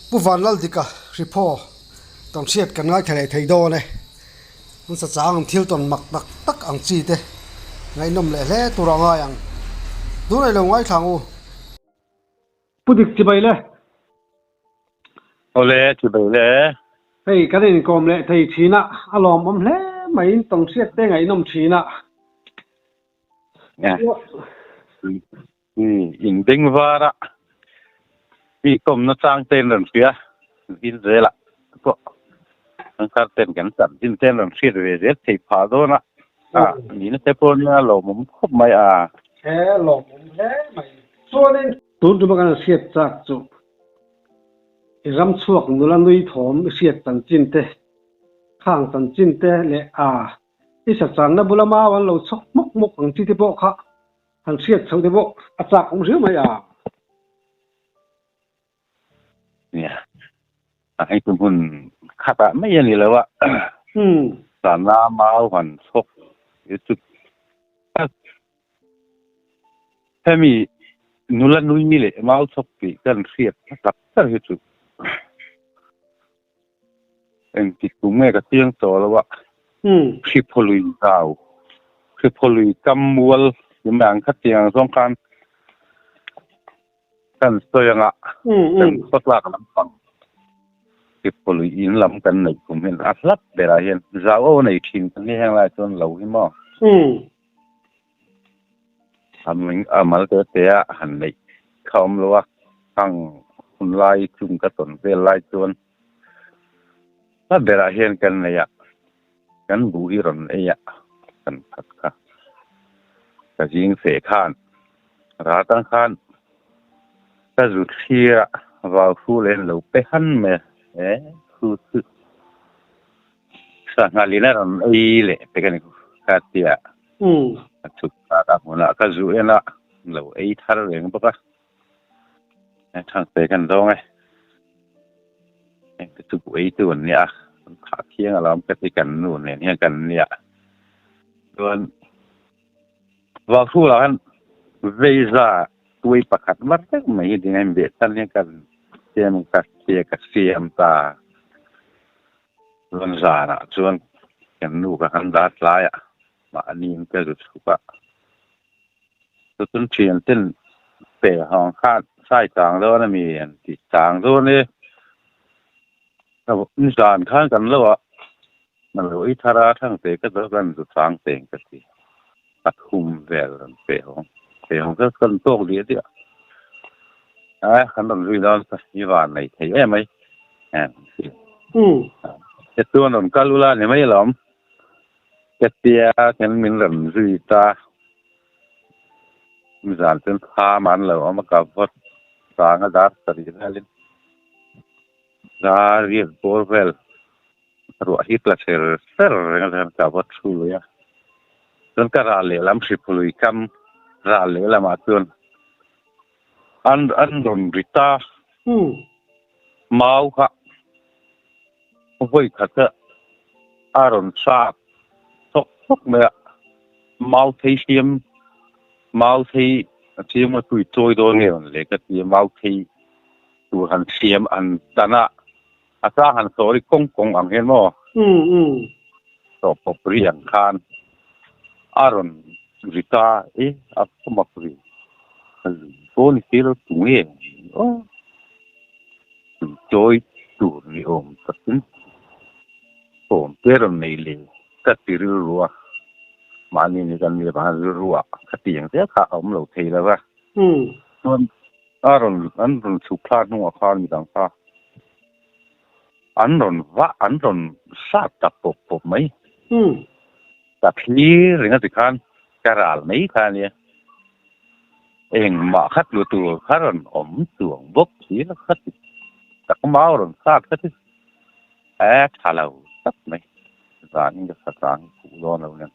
Pu Vanlaldika Hriphaw tawnhriat kan ngaithla leh thei dawn e. An sa chang ang thil tawn mak tak tak ang chi te ngaihnawm leh hle tur a ngai ang. Tunah i lo ngaithla ang u. Pu Dik chibai le. Awle chibai le. Hei kan inkawm leh thei thin a, a lawmawm hle mai in tawnhriat te ngaihnawm thin a. In bengvar a, mi kawmna chang ten rawn hria, zin zelah pawh thangthar ten kan chan zin ten rawn hriat ve zel thei phah dawn a, a nihna te pawh nia lawmawm khawp mai a. He lawmawm hle mai. Chuanin. Tun tuma kan hriat chak chu i ram chhuak nula nui thawm i hriat chanchin te, khang chanchin te leh a i sa channa bula mau an lo chhawk hmawk hmawk ang chi te pawh kha Han hriat chhoh te pawh a chak awm riau mai a. Nia, a hei chu hmun khatah mai a ni lo a. Sana mau han chhawk hi chu hemi nula nui leh mau chhawk tih kan hriat hmasak ber hi chu Engtik tum nge ka chiang tawh lo a, Hriphaw-lui zau, Hriphaw-lui kam mual ti mai ang khatiang ang zawng khan kan sawi anga kan khawtlak lampang Hriphaw-lui in lam kan neih kum hian a hlat berah hian zau o nei thin kan hi heng lai chuan lo hi maw? A mal te te a han neih kha awm lo a, hang hun lai chung ka tawn vel lai chuan hla berah hian kan nei a, kan buh hi rawn ei a kan phat kha. Ka zing feh khan ral tang khan ka zu thlir a, vau hru leh lo pe han mai a, he hru chu sanghalin a rawn ei leh pek a ni kha tia. A chhuk ta ta hmunah ka zu en a, lo ei thar reng bawk a, thangte kan dawng e. Engte chu buh ei tu an nia, an thah thiang alawm ka ti kan nu nen hian kan nia. Chuan Vauhrulah khan veiza tuai pakhat var vek mai hi ding a inbeh tan hian ka siam ka ka siam ta. Chuan zanah chuan kan nu ka han dah tlai a, mahniin ka zu chhuk a. Chutin thian ten pe hawng khan sai chang dawn a mi an ti chang dawn e. Nizan khan kan lo a, a lo ei thar a, thangte ka zo kan zu chang teng ka ti. A thum vel rawn pe hawng, pe hawng kha kan tawk diah diah. A kan rawn zui dawn i van nei thei em mai. He chuan rawn kal ula ni mai alawm. Hetia hian min rawn zui ta. Nizan chuan thlam an lo awm a, ka vawt chang a dar sarih velin dar riat bawr vel ruah hi tla ser ser reng a chuan ka vawt thu lui a. Chuan ka ral lehlam hripului kam ral lehlamah chuan an an rawn ri ta. Mau kha vawi khat a a rawn sap thawk thawk mai a, mau thei siam mau thei a siam a tui chawi dawn nge rawn le ka ti a, mau thei tur han siam an tan a, a chang han sawi kawng kawng ang hian maw tawp pawp ri ang khan a rawn ri ta e a mak ri pawn i feel tu nge aw. Chawi tur ni awm takin thawm te rawn nei leh ka ti rilru a, mahni ni kan nih avanga rilru ah ka ti ang zel kha a awm lo thei lo va. Chuan a rawn an rawn chhuk thla hnungah khan midang kha an rawn vah an rawn sat ta pawp pawp mai. Ka thlir ringawt tikhan ka ral mai kha a nia. Engmah kha tlu tur kha rawn awm chuang bawk si lo kha ti tak mau rawn sat kha ti e tha lo tak mai zanin ka sa chang hi khuh dawn lo nen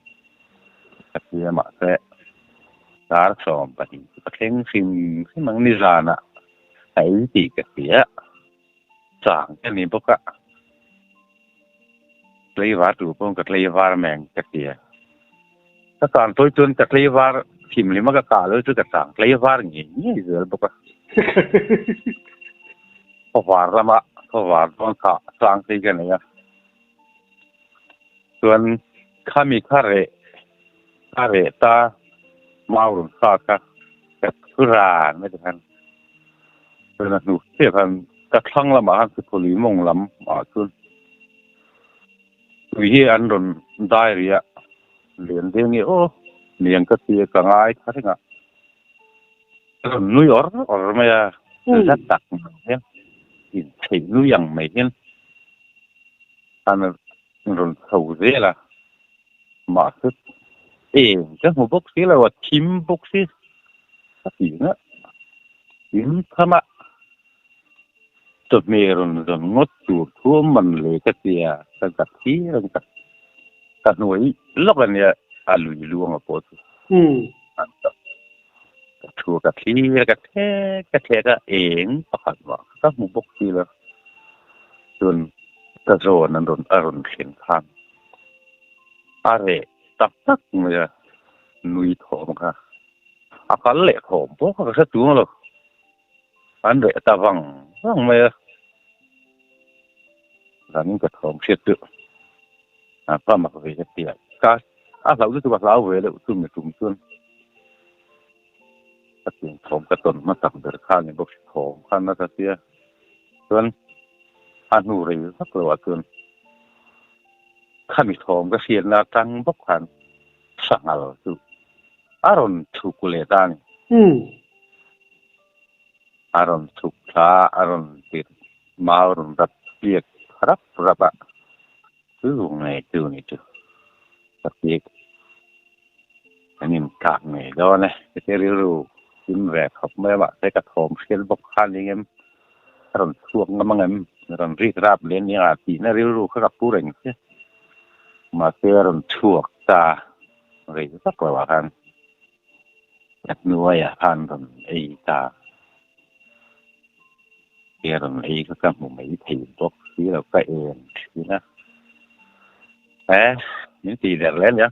ka tia mahse dar 12 chu ka thleng hrim hrim ang nizanah a ei tih ka hria chang ka ni bawk a tlaivar tur pawh ka tlaivar mai ang ka tia. Ka kang tawi chuan ka tlaivar thimhlim a ka kah lo chu ka chang tlaivar ngei ngei zel bawk a. Khawvar lama khawvar dawn kha tlang phei ka nei a, chuan khami kha reh a reh ta mau rawn kha kha ka thu ran mai te khan chuan a hnu chiah khan ka thlang lamah khan Siphawlui mawng lam ah chuan tui hi an rawn dai rih a, lian deuh nge aw niang ka ti a ka ngai kha reng a. A rawn nui awr awr mai a, za tak mai hian inchheih nui ang mai hian a rawn chho zel a, mahse eng ka hmu bawk si lo a, thim bawk si ka ti ngah thim tham a, chawhmeh rawn zawn ngawt tur thu a man le ka ti a, ka ka thi reng ka ka hnuai lawk a nia a lui luang a pawh chu. Ka thu ka thlir a, ka thlek ka thlek a, eng pakhat mah ka hmu bawk si lo. Chuan ka zawn an rawn a rawn thlen khan a reh tak tak mai a, nui thawm kha a kal leh thawm pawh kha ka hre chuang lo. An reh ta vang vang mai a, zanin ka thawm hriat chu a pa mak ve ka ti a, ka a hlauh lutuk a hlau ve deuh chu mi tum chuan ka tiang thawm ka tawn hmasak ber kha a ni bawk si thawm kha nasa sia chuan a hnu rei vak lo ah chuan khami thawm ka hriatna atang bawk khan sanghal chu a rawn chhuk leh ta a ni. A rawn chhuk thla a, a rawn tir mau rawn rap tliak rap rap a, chu ngei chu ni chu ka tih kan intlak ngei dawn e heti rilru hlim ve khawp mai a mahse ka thawm hriat bawk kha ni ngem a rawn chhuak ngam ang em rawn rik rap leh nia tihna rilru kha ka pu reng che mahse a rawn chhuak ta rei vak lo ah khan. Ka hnuaiah khan rawn ei ta. He rawn ei kha ka hmu mai thei bawk si lo, ka en thin a. He, min tih der leh ania.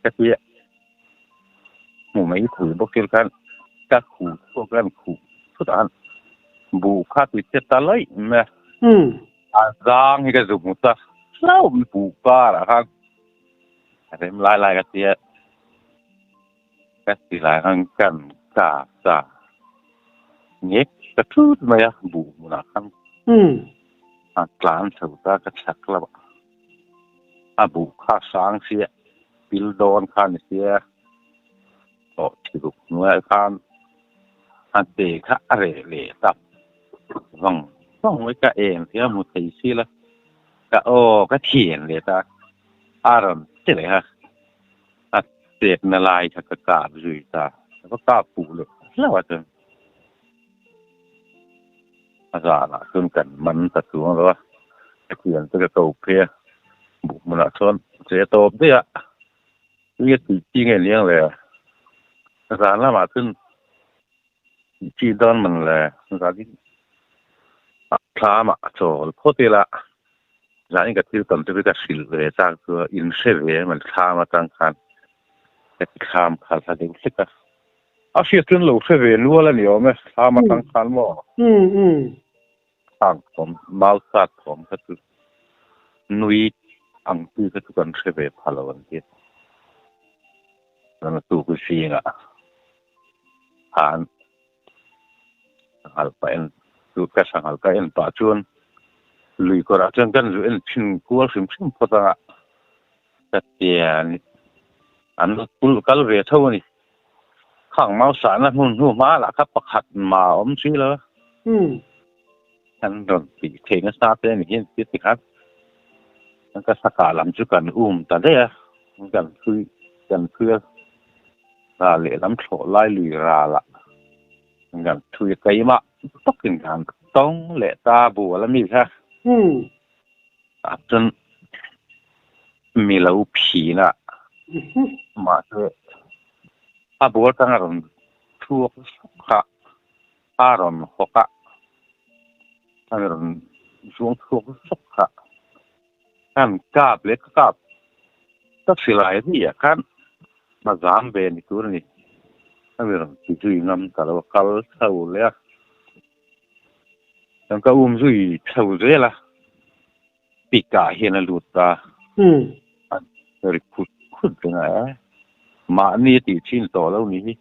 Ka tia hmu mai thei bawk thil khan ka khuh chhuak khan khuh thut a khan buh kha tui che ta laih mai a. A zang hi ka zu hmu ta hlauh mai buh karah khan. Rem lai lai ka tia ka ti lai khan kan ka ta ngek ta thut mai a buh hmunah khan a tlan chho ta ka chhak lamah a buh kha sang sia pil dawn kha ni sia tawh thiruk hnuaiah khan a te kha a reh leh tak vang vang mai ka en thei a hmu thei si la ka aw ka thian leh ta a rawn ti leh a a chetna lai kha ka kap zui ta ka kap fuh leh hlauh a chuan a zanah chuan kan man ta chuang lo a ka thian te ka ko phei a buh hmunah chuan che tawp daih a. Nge tih chi nge ni ang le? Zan lamah chuan tih chi dawn man le? Zanin thlamah a chawl phawt ila, zanin ka thil tam te hi ka hrilh ve chak chu a in hre ve em an thlam atang khan ka ti thlam kha hla deuh hlek a. A hriat chuan lo hre ve nual a ni awm e, thlam atang khan maw? Khang thawm, mau sat thawm kha chu nui ang chi kha chu kan hre ve pha lo an ti. Chuan a tuk zingah khan sanghal pah en chu ka sanghal ka en pah chuan lui kawrah chuan kan zu en chhin kual hrim hrim phawt anga ka tia ni an lo kul kal ve tho a ni. Khang mau sahna hmun hnu hma lah kha pakhat mah a awm si lo. Kan rawn tih theih nasa te a ni hian ti ti khan ka sakah lam chu kan um ta daih a, kan thui kan thui a ral lehlam thlawh lai lui ralah kan thui a keimah takin kan tawng leh ta bual a mi kha. Ah chuan mi lo phin a, mahse a bual tang a rawn chhuak sawk a, a rawn hawk a, a rawn zuang chhuak sawk a, kan kap leh ka kap ka silai ri ah khan a zam ve ni tur a ni, a mi rawn ti zui ngam ta lo a, kal chho leh a. Chuan ka um zui chho zel a, pik ah hian a lut ta. A ri khut khut reng a e. Mahni a tih thin tawh lo ni hi.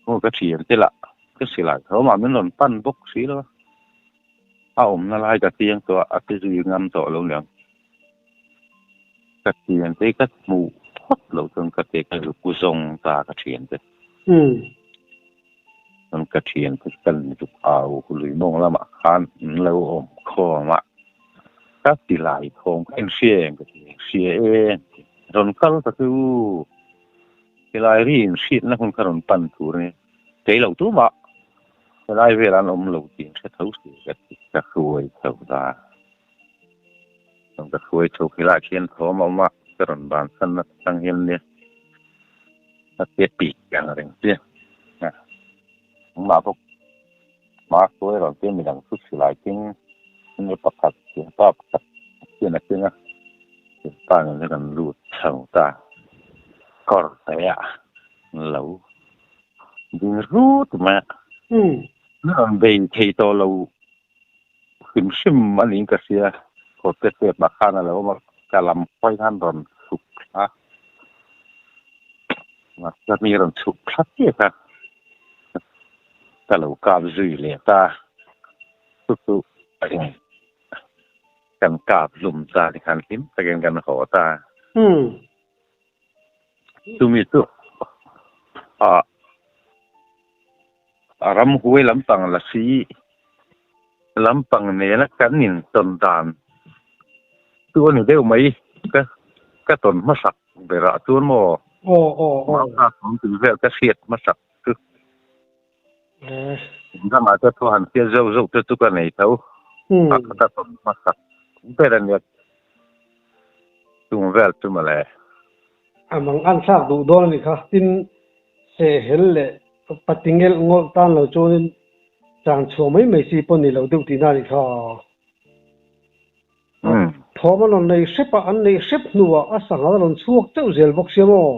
Maw ka thian te lah ka silai tho mah min rawn pan bawk si lo a. A awmna lai ka chiang tawh a, a ti zui ngam tawh lo niang. Ka thian te ka hmuh phawt loh chuan ka te ka zuk zawng ta ka thian te. Chuan ka thian te chu kan zuk au lui mawng lamah khan an lo awm khawm a, ka ti lai thawm kha en hria em ka ti, hria e rawn kal ta chu tilai ri in hriatna hun kha rawn pan tur a ni, kei lo tumah helai velah an awm lo tih an hre tho si ka ti, ka hruai chho ta. Ka hruai chho khilaiah khian thawm a awm a, ka rawn bansan na atang hian nia a che pik ang reng che a, engmah pawh hma hruai rawn che midang chu silai keng enge pakhat thianpa pakhat hian a keng a, thianpa nen hian kan lut chho ta kawr te ah an lo ding rut mai a, an rawn bei thei tawh lo. Hrim hrim a niin ka hria, kawrte step ah khan a lo awm a, ka lam hawi khan rawn chhuk thla a, ka mi rawn chhuk thla chiah a, ka lo kap zui leh ta, chu chu kan kap hlum ta tikhan hlim takin kan haw ta. Chumi chu ah a ramhuai lampang la si lampang nena kan intawn dan chu a ni deuh mai ka ka tawn hmasak berah chuan maw mauta thawm tih vel ka hriat hmasak chu dangah te thu han hriat zeuh zeuh te chu ka nei tho a ka tawn hmasak ber a nia chung vel chu mawle. A mang an thlak duh dawn a ni kha. Tin, sehhel leh patingelh ngawlh tan lo chuanin chan chhuah mai mai chi pawh ni lo deuh tihna a ni kha. Thawm an rawn nei hrep a, an neih hrep hnuah a sanghal a rawn chhuak teuh zel bawk sia maw?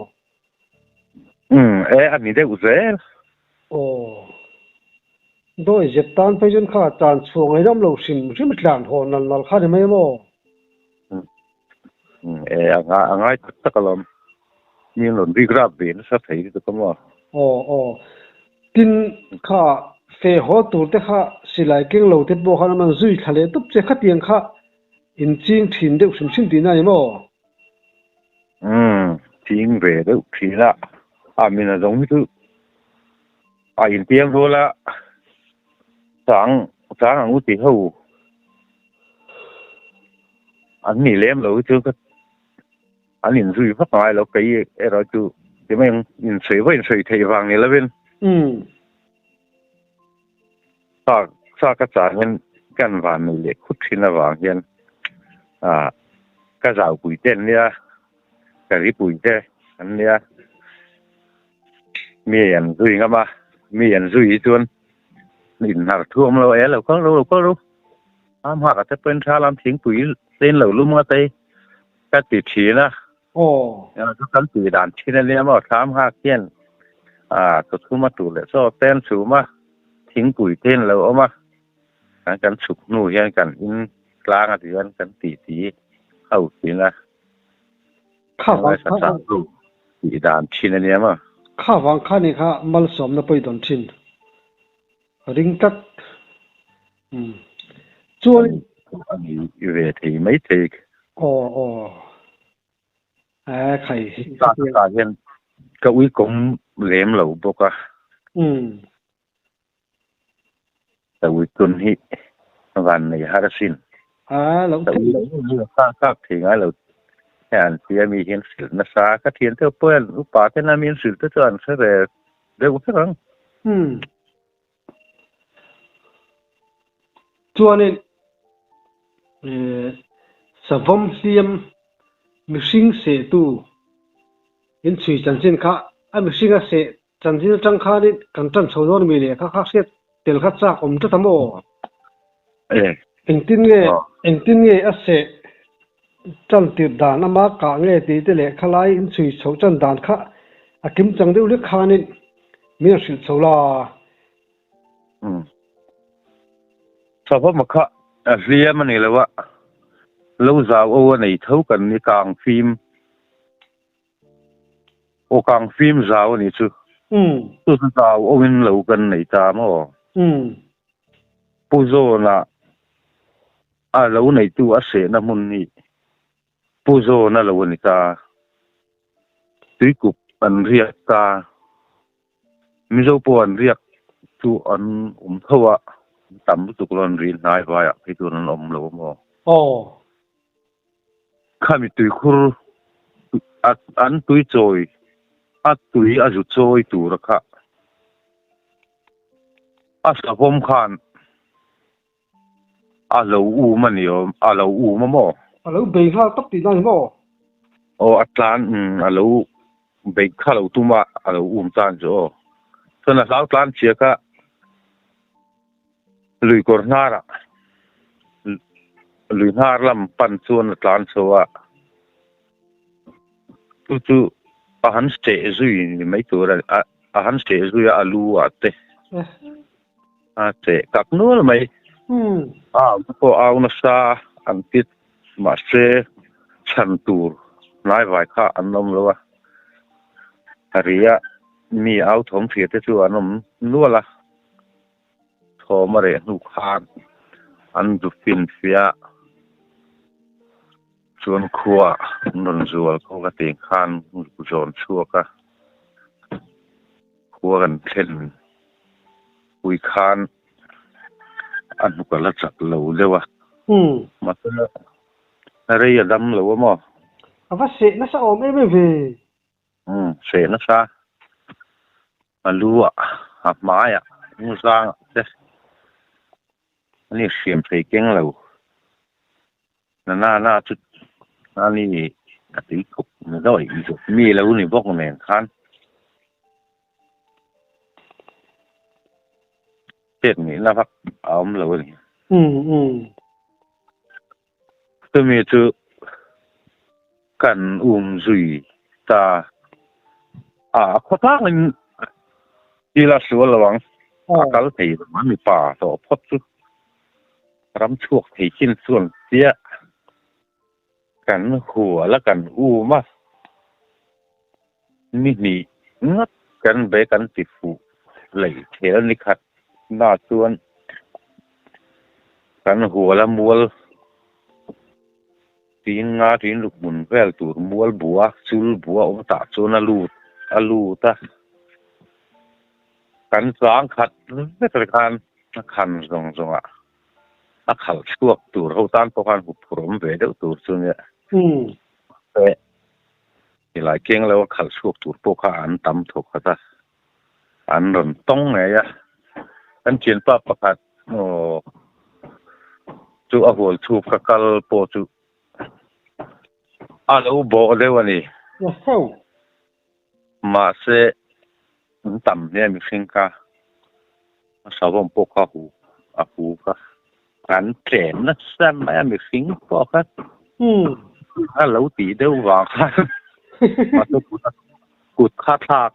Umm, e a ni deuh zel. Aw. Dawi zep tan phei chuan kha chan chhuah ngaidam lo hrim hrim tlan haw nal nal kha a ni mai maw? Umm, e a ngai a ngai tak tak alawm. Mi an rawn rik rap ve nasa thei lutuk a maw? Aw aw. Tin, kha feh haw tur te kha silai keng lo te pawh khan an rawn zui thla leh tup che khatiang kha in ching thin deuh hrim hrim tihna a ni maw? Umm, ching ve deuh thin a, a min a zawng hi chu a intiang rual a, chang chang ang u ti ho an ni lem lo hi chu ka an inzui vak ngai lo kei erawh chu ti mai ang insawi vawi insawi theih vang ni lovin sa sa ka chah hian kan van nei leh khut thin avang hian ah ka zaupui te an nia ka ripui te an nia mi an zui ngam a mi an zui hi chuan inhnar thuam lo e lo kal ro lo kal ro am hak a te pawhin tha lam thingpui len lo lum nga te ka ti thin a chu kan tih dan thin a nia maw thlam hak hian ah chawchhum a tur leh chaw te an chhum a thingpui te an lo awm a kan kan chhuk hnu hian kan in tlang a ti hian kan tih ti ho thin a tih dan thin a nia maw. Kha vang kha ni kha malsawmna pawh i dawn thin. Ring tlat. Umm. Chuan. A ni ve thei mai thei. Aw aw. A khai. Tah hian ka uikawm lem lo bawk a. Umm. Ka uitun hi van nei har asin. A lo thei lo. Ka kak thei ngai lo. Hei an tia mi hian hrilh nasa. Ka thian deuh pawh hian upa ten a min hrilh te chu an hre ve deuh vek ang. Umm. Chuanin savawm hliam mihring sehtu inchhui chanchin kha a mihringa seh chanchin atang khanin kan tan chho dawn mi leh kha kha hriat tel kha chak awm tlat a maw? Engtin nge engtin nge a seh tan tirh dan ama kah nge tih te leh khalai inchhui chhoh chan dan kha a kim chang deuh hlek khanin min a hrilh chho la. Umm. Savawma kha a hliam a ni lo a, lo zau o a nei tho kan ni kang fim aw kang fim zau a nih chu. Chu chu zau o in lo kan nei ta maw? Pu Zawna a lo neitu a sehna hmun hi Pu Zawna lo a ni ta. Tuikup an riak ta. Mizo pawh an riak chu an awm tho a, tam lutuk lo an ri hnai vaiah phei chuan an awm lo a maw? Aw. Khami tuikhur an tui chawi a tui a zu chawi tura kha a savawm khan A lo um a ni awm, a lo um a maw? A lo bei nghal tak tihna a ni maw? Aw, a tlan, umm, a lo bei kha lo tum a, a lo um tan chu aw. Chuan a hlau tlan chhia kha lui kawr hnarah, lui hnar lam pan chuan a tlan chho a, chu chu a han seh zui ni mai tur a, a han seh zui a, a lu ah te. A che kak nual mai. A au te pawh au nasa an ti mahse chhan tur hnaivai kha an awm lo a. A ri a mi au thawm hria te chu an awm nual a. Thawm a reh hnu khan an du fin fiah chuan khua an rawn zual kho ka tih khan zawn chhuak a. Khua kan thlen pui khan a hnuk a la chak lo deuh a. Mahse rei a dam lo a maw? A va seh nasa awm em em ve. Umm seh nasa. A lu ah, a hmai ah, hnungzang ah te ani hriam thei keng lo. Na na na chu ani a tui thuk ni dawi mi lo ni bawk nen khan chet nihna vak a awm lo a ni. Chumi chu kan um zui ta a, a khawtlangin ila sual lo ang, a kal thei lo a mipa tawh phawt chu. Ram chhuak thei chin chuan chiah kan hual a kan um a, ni hnih ngawt kan be kan ti fuh lei thel ni khat na chuan kan hual a mual tin nga tin ruk hmun vel tur mual bua chul bua awm tah chuan a lut a lut a. Kan chang khat vek te khan a khan zawng zawng ah a khalh chhuak tur ho tan pawh khan huphurh awm ve deuh tur chu nia. Mahse tilai keng lo a khalh chhuak tur pawh kha an tam tho khat a, an rawn tawng ngei a. Kan thianpa pakhat aw chu a hual chhuak ka kal pawh chu a lo bawh deuh a ni. Mahse, an tam hle mihring kha a savawm pawh kha hu a hu kha kan tlem nasa mai a mihring pawh kha a lo tih deuh vang khan mahse kut kut kha thlak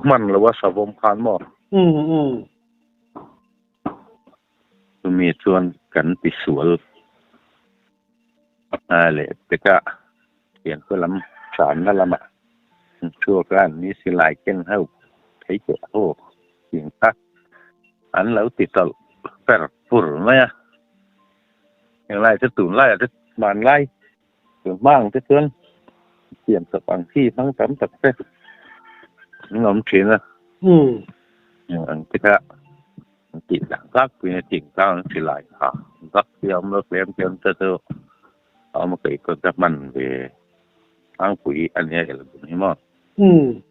hman lo a savawm khan maw chumi chuan kan tisual a leh pek a. Thiantu lam channa lamah an chhuak a, an ni silai ken ho thei teh ho tih kha an lo ti tawlh per pur mai a. Henglai chu tunlaiah te hmanlai tun hma ang te chuan siam chawp ang chi hmang tam tak te an awm thin a. Ang te kha an tih dan tlangpuiin a tih tlang an silai kha vak hi a awm lo tlem tlem te chu. Awm kei ka ka hman ve tlangpui a nia el bun hi maw. Umm.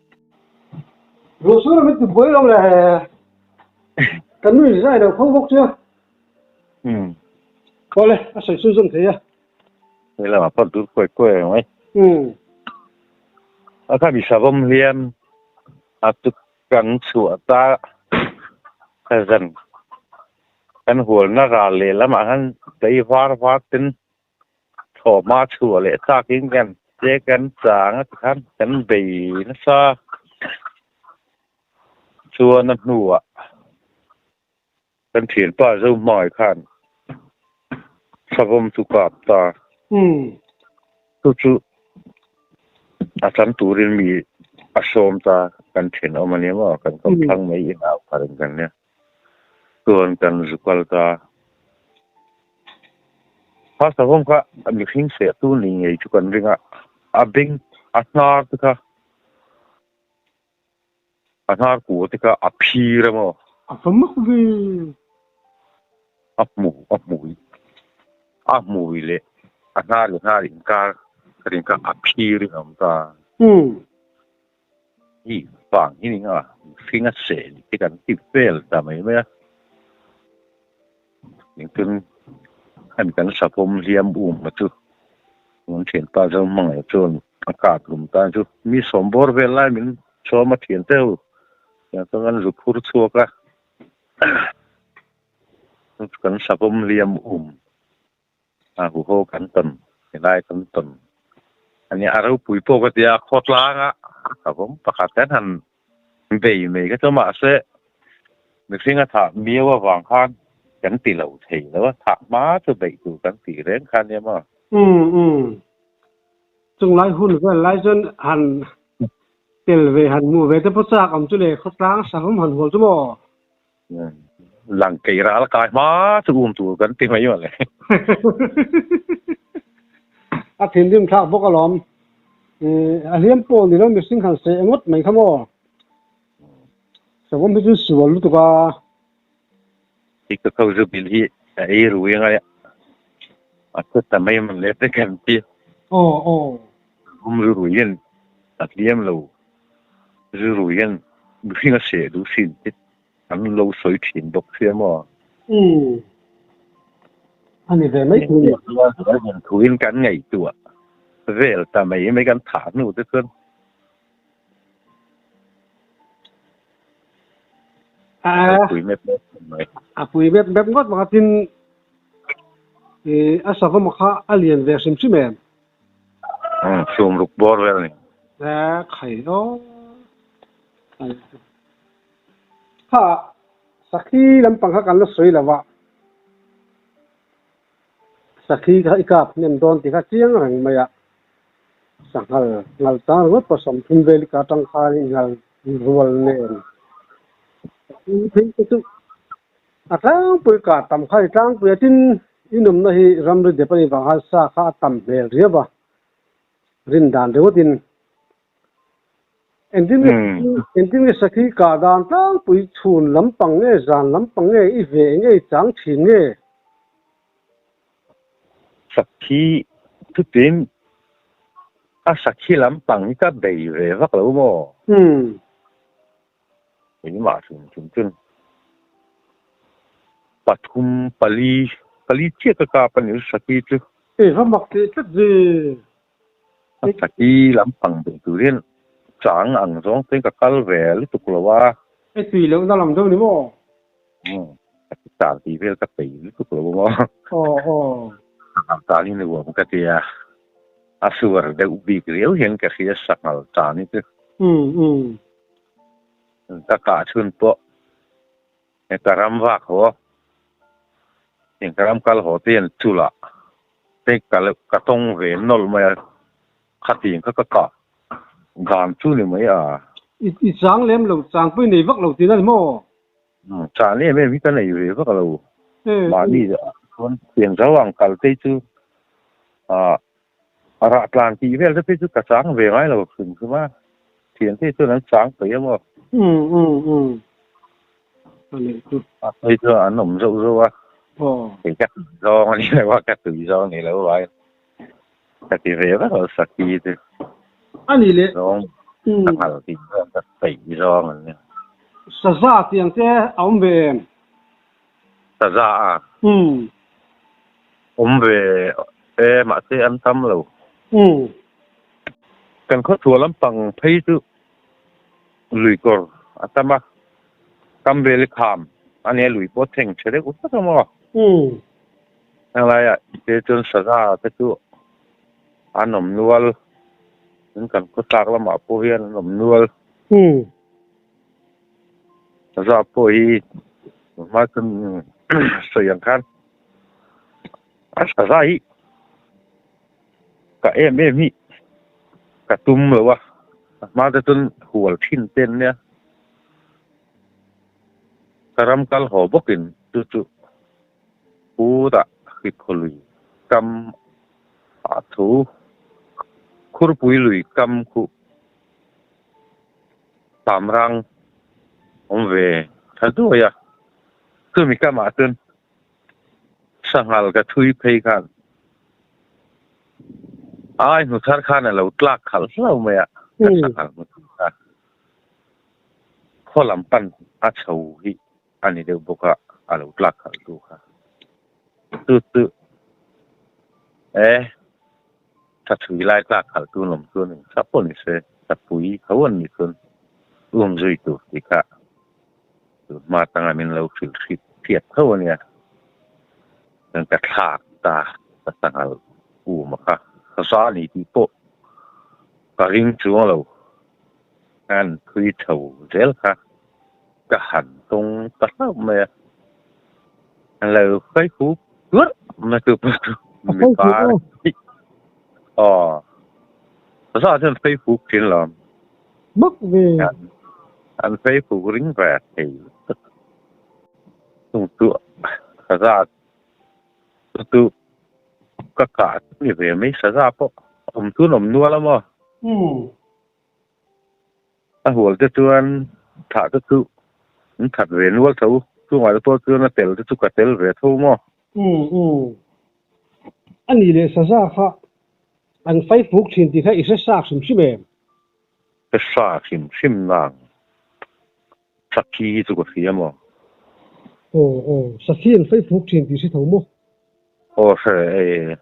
Ruahsur a min ti buai lo le. Ka nui zai lo kho bawk chu. Umm. Awle a sawi chhun zawm thei a. Hei lamah pawh dur kuai kuai ang mai. Umm. A kha mi savawm hliam a chu kan chhuah ta ka zan Kan hualna ral leh lamah khan tlei var var ten thlawhhma chhuah leh tlakin kan che kan chang a tikhan kan bei nasa chuan a hnuah. Kan thianpa Zohmai khan savawm chu kap ta. Chu chu a chan turin mi a sawm ta kan thenawm a nia maw kan kawm thlang mai in au kha reng kan nia. Chuan kan zu kal ta. Kha savawm kha mihring sehtu ni ngei chu kan ring a, a beng a hnar te kha A hnar kua te kha a phir a maw? A va mak ve. A hmu a hmui a hmui leh a hnar leh hnar inkar ka rin kha a phir in a awm ta. Hi vang hi ni nga mihring a seh ni te kan ti vel ta mai mai a. Engtin hemi kan sapawm hliam um kha chu kan thianpa Zohmangaih chuan a kap hlum tan chu mi sawm bawr vel lai min sawm a thian te ho tiang chuan kan zu phur chhuak a kan sapawm hliam um a huho kan tawn helai kan tawn a nia a ropui pawh ka tia khawtlang a savawm pakhat kan han bei mai ka chu mahse mihring a thah miau avang khan kan ti lo thei lo a thah hma chu beih tur kan tih reng kha nia maw. Umm umm chunglai hun vel lai chuan han tel ve han hmuh ve te pawh chak awm chu le khawtlang savawm han hual chu maw. Lang kei ral kai hma chu um tur kan ti mai mawle. A thinrim thlak bawk alawm. A hliam pawh ni lo mihring han seh ngawt mai kha maw. Savawm hi chu sual lutuk a. I ka kho zu bil hi a ei rui angai a. A che ta mai mawle te kan ti. Aw aw. Um zu rui hian a hliam lo. Zu rui hian mihring a seh duh sin te an lo sawi thin bawk sia maw? Umm. A ni ve mai thei ni. Chuan thuin kan ngaihtuah vel ta mai mai kan thah hnu te chuan. A pui mep mep mai. A pui mep mep ngawt bawk a tin a savawm kha a lian ve hrim hrim em? Umm sum ruk bawr vel a ni. E khai aw. Kha sakhi lampang kha kan la sawi lo a, sakhi kha i kap hnem dawn tih kha chiang reng mai a, sanghal ngal chang ringawt pawh 30 vel i ka atang khan i ngal rual nen sakhi phei te chu a tlangpui kah tam kha i tlangpui a tin i nawmna hi ramri dep a nih vang khan sa kha a tam hmel riau a, rin dan ringawtin. Engtin nge engtin nge sakhi kah dan tlangpui chhun lampang nge zan lampang nge i ve nge i chang thin nge? Sakhi chutin a sakhi lampang hi ka bei ve vak lo maw? Keimah hrim hrim chuan pathum pali pali chiah ka kap a ni sakhi chu. Ei va mak teh tlat ve. A sakhi lampang bei tur hian chang ang zawng chuan ka kal ve lutuk lo a. I tui lohna lam deuh ni maw? Umm, ka ti chang tih vel ka peih lutuk lo maw? Aw aw. Sanghal tan hi nuam ka ti a, a suar deuh bik riau hian ka hria sanghal tan hi chu. Umm umm. Ka kah chhun pawh Ka ram vak haw, ka ram kal haw te hian chula te ka tawng ve nawlh mai a, khatiang kha ka kah dan chu ni mai a. I chang lem lo, chang pawh i nei vak lo tihna ni maw? Chang em em hi ka nei ve vak lo, mahni chuan thiang zo ang kal te chu a rah tlan tih vel te phei chu ka chang ve ngai lo hrim hrim a, thian te chuan an chang peih a maw? A phei chu an awm zauh zauh a, kei ka tui zawng a ni lo a, ka tui zawng ni lo vai ka ti ve vek lo Sakhi chu. A ni le. Zawng ka nghal tih zawng ka peih zawng an nia. Saza tih ang te a awm ve em? Saza a? Awm ve e mahse an tam lo. Kan khawchhuah lampang phei chu luikawr a tam a, kam vel i kham a nia lui pawh thleng tha deuh vek a maw? Heng laiah te chuan saza te chu an awm nual, tin kan khawtlak lamah pawh hian an awm nual. Saza pawh hi. Hma chuan sawi ang khan a tha zai hi ka em em hi ka tum lo a, a hma te chuan hual thin te an nia. Ka ram kal haw bawkin chu chu Putah Hrikhaw lui kam ah thu Khurpui lui kam khuh Samrang awm ve tha duai a, chumi kamah chuan sanghal ka thui phei khan ai hnu thar khan a lo tlak khalh hlauh mai a, ka sanghal hmu thar kha khaw lam pan a chho hi a ni deuh bawk a, a lo tlak khalh tu kha. Chu chu e tha chhui lai tlak khalh tu an awm chuan eng sap pawh ni se, thapui tho an nih chuan um zui tur tih kha tun hma atanga min lo hrilh hrilh hriat tho a nia. Chuan ka thlak ta ka sanghal um a kha za a ni tih pawh ka ring chuang lo. An thui tho zel kha ka han tawng ta hlauh mai a, an lo hruai hu tuarh mai chu mipa aw zah chuan hruai fuk thin lo bawk ve an hruai fuk ring ve thei lutuk chung chu saza chu chu ka kah ni ve mai saza pawh awm chu an awm nual a maw. A hual te chuan thah te chu an that ve nual tho, chungah te pawh chuan a tel te chu ka tel ve tho maw? Umm umm. A nih leh saza kha an fai fuk thin tih kha i hre sak hrim hrim em? Hre sak hrim hrim nang. Sakhi hi chu ka hria maw? Aw aw, sakhi an fei fuk thin tih hre tho maw? Aw hre e,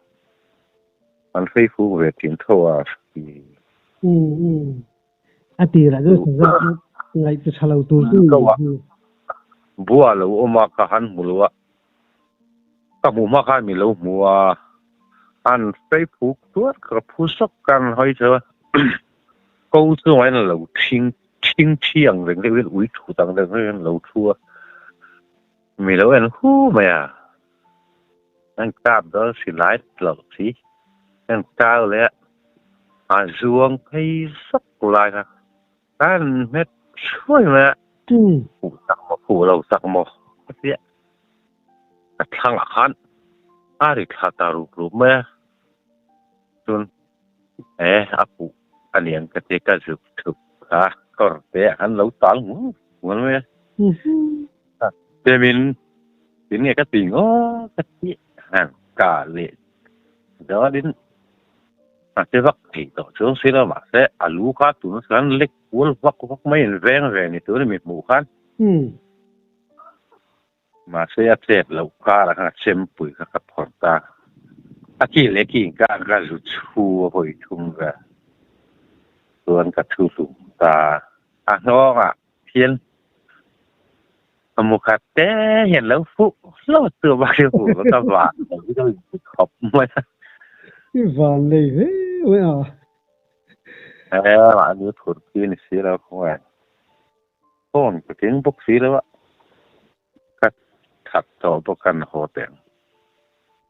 an fei fuk ve thin tho a sakhi. Umm umm, a tirah chuan saza chu ngaih chi tha lo tur chu ni hi. Bua lo awm a, ka han hmu lo a, ka hmuh hma khan mi lo hmu a, an fei fuk tuar ka phu sawk ka an hawi chho a, ko chungah hian a lo thing Thing thi ang reng deuh hian ui thut ang reng deuh hian lo thu a, mi lo en hu mai a, an kap dawn si lai loh si, an kau leh a, a zuang phei zak lai kha an hmet thuai mai a, fuh tak maw fuh lo tak maw ka ti a, ka thlangah khan a ri thla ta rup rup mai a, chuan E a puh a niang ka ti ka zuk thuk a kawr te an lo tal ngun ngun mai a. Temin tin nge ka ti ngaw ka ti han ka leh zawnin a che vak thei tawh chuang si lo mahse a lu kha tun chuan lek kual vak vak mai in veng ve ni tur mi hmuh khan. Mahse a chet loh karah khan a chempui kha ka phawrh ta. A ki leh ki inkar ka zu chhu a hawi thum ve. Chuan ka thu hlum ta. A hnawngah hian a mu khat te hian lo fuh hlauh chu a bak hi fuh lo ka van lo hi ka inti khawp mai a. I van nei hle mai a. He mahni phur khi ni si lo khawngaih. Phone ka keng bawk si lo a, ka that tawh bawk a haw teng.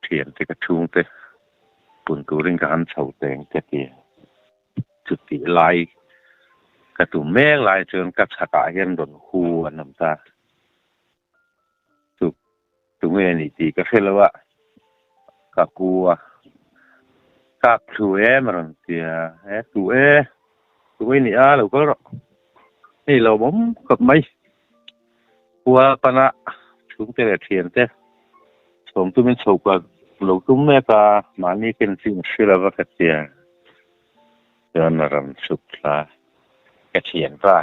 Thiante ka chhungte pun turin ka han chho teng ka ti. Chutih lai ka tum mek lai chuan ka chhakah hian rawn hu an awm ta. Chu tunge a nih tih ka hre lo a, ka pu a, kak thlu em a rawn ti a, e tu e, tunge i nih a lo kal rawh, hei lo awm khawp mai, khua pana chhungte leh thiante chhawm tumin chho kual lo tum mek a, mahni ken chin hre lova ka ti a, chuan a rawn chhuk thla ka thianpa.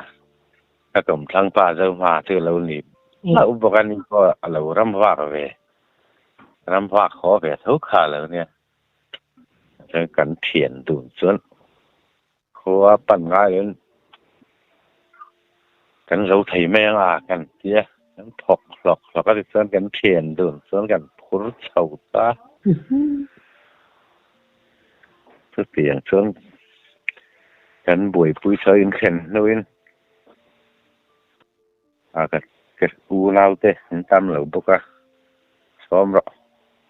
Ka tumthlang pa zo hma chu a lo ni hlauh bawk a, ni pawh a lo ram vak ve, ram vak haw ve tho kha a lo nia. Chuan kan thian dun chuan khua pan ngaiin kan zo thei mai ang a kan ti a, kan thawk hlawk hlawk a tichuan kan thian dun chuan kan phur chho ta. Chutiang chuan kan buaipui chho inthlen hnuin a ka Ka unaute an tam lo bawk a, sawm rawh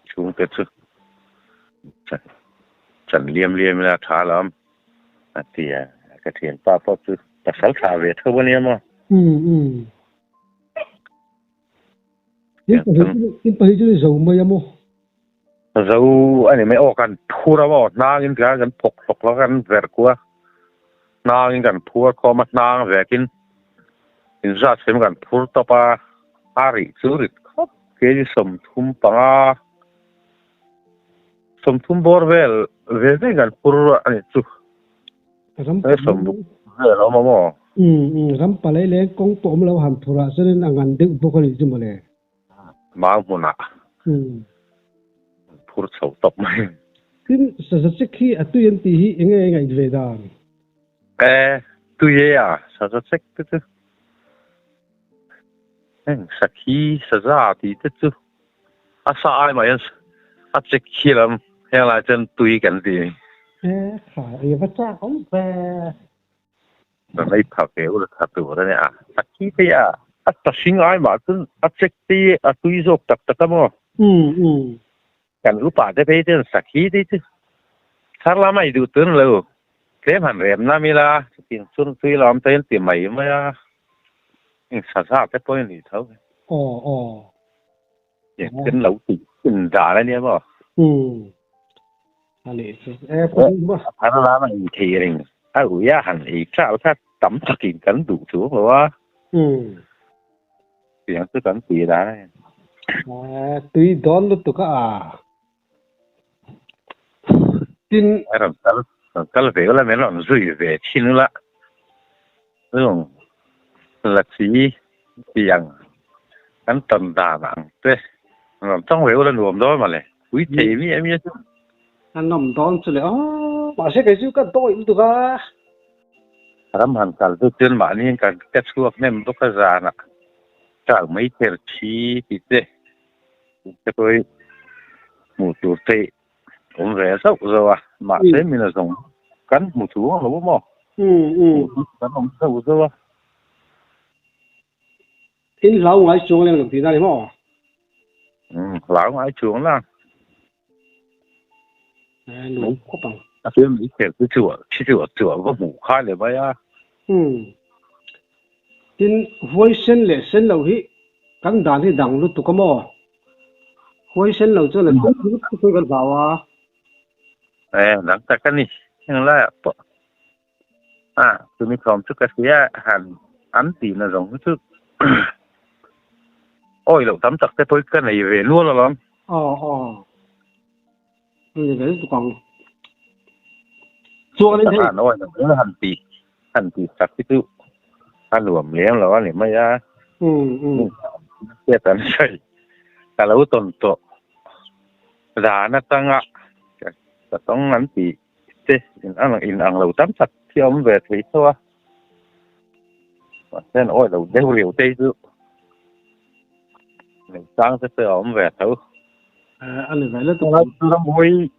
chhungte chu chan liam liam ila tha alawm a ti a, ka thianpa pawh chu pasal tha ve tho a nia maw. Umm umm. In pahnih chu ni zo mai a maw? Zo a ni mai aw kan phur a maw hnangin tlai kan phawk hlawk hlawk a kan verh kuah a hnangin kan phur khawm a hnang vekin inzat sem kan phur tawp a a rih chu rit khawp kg 35 30 bawr vel ve ve kan phur a ni chu 60 vel a awm a maw? Umm ram palai leh kawng pawh awm lo han phurah chuanin a ngan deuh bawk a nih chu mawle. Mau hmunah phur chho tawp mai. Tin, saza chek hi a tui an tih hi eng nge ngaih ve dan? E, tui e a, saza chek te chu. Heng sakhi saza tih te chu a sa ai mai a chek khi lam heng lai chuan tui kan ti. E, kha, ei va chak awm ve. Ka nei pha ve ula tha tur a nia. A thi phei a, a ta hring ai mah chuan a check te a tui zawk tak tak a maw? Kan upa te phei chuan sakhi te chu thar lam a i duh tun lo. Tlem han rem nam ila chutiang chuan tui la awm ta hian ti mai mai a. Eng saza te pawh hi a ni tho. Aw aw. Kan lo tih chin dan a nia maw? Umm. A nih chu. E pawh maw? A thar lam a ei thei reng. A ui a han ei chal kha tam takin kan duh chu lo a. Umm. Tiang chu kan tih dan a ni. E tui dawn lutuk a a. Tin. A rawn kal rawn kal ve ula min rawn zui ve thin ula. Chung Lasi tiang kan tawn dan ang te rawn tawng ve ula nuam dawn mawle. Pui thei miah miah chu. A nawm dawn chu le aw. Mahse kei chu ka dawih lutuk a. Ram han kal chu chuan mahni kan ka chhuak hnem bawk a zanah chau mai ther thi tih te. Te pawh hmuh tur te awm ve zauh zauh a, mahse min a zawng kan hmu chu ang lo maw? Hmuh tur kan awm zauh zauh a. In hlau ngai chuang lem lo tihna a ni maw? Umm, hlau ngai chuang la. Nuam khawp ang. A fiam i kher chu chuah thi chuah chuah va hmuh kha le mai a. Umm. Tin, huai sen leh sen loh hi kan dan hi dang lutuk a maw? Huai sen lo chuan a thil lutuk hi kan hlau a. E, dang tak a ni. Heng laiah pawh a chumi thawm chu ka hria han an tihna zawng hi chu awi loh tam tak te pawh hi ka nei ve nual alawm. Aw aw. A ni ve lutuk ang. Chuan in hei. An awi loh han ti han ti sak hi chu a nuam lem lo a ni mai a. Umm umm. Hriat an sawi ka lo tawn tawh dan atanga ka tawng an tih te in ang in ang lo tam tak hi a awm ve thei tho a. Mahse an awi lo deuh riau te hi chu nei chang te pawh a awm ve tho. A ni ve lutuk ang. Ramhuai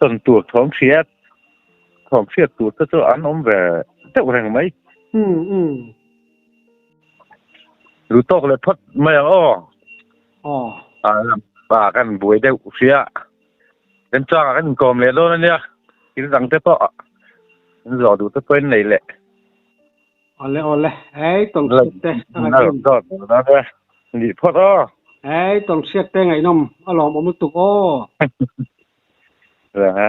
tawn tur thawm hriat thawm hriat tur te chu an awm ve deuh reng mai. Umm umm. Lu tawk leh phawt mai ang aw. Aw. A kan buai deuh hria. Kan changah kan inkawm leh dawn a nia. Thil dang te pawh in zawh duh te pawh in nei leh. Awle awle hei tawng hriat te a ngaihnawm. Nih phawt aw. Hei tawng hriat te ngaihnawm a lawmawm lutuk aw. Reng e.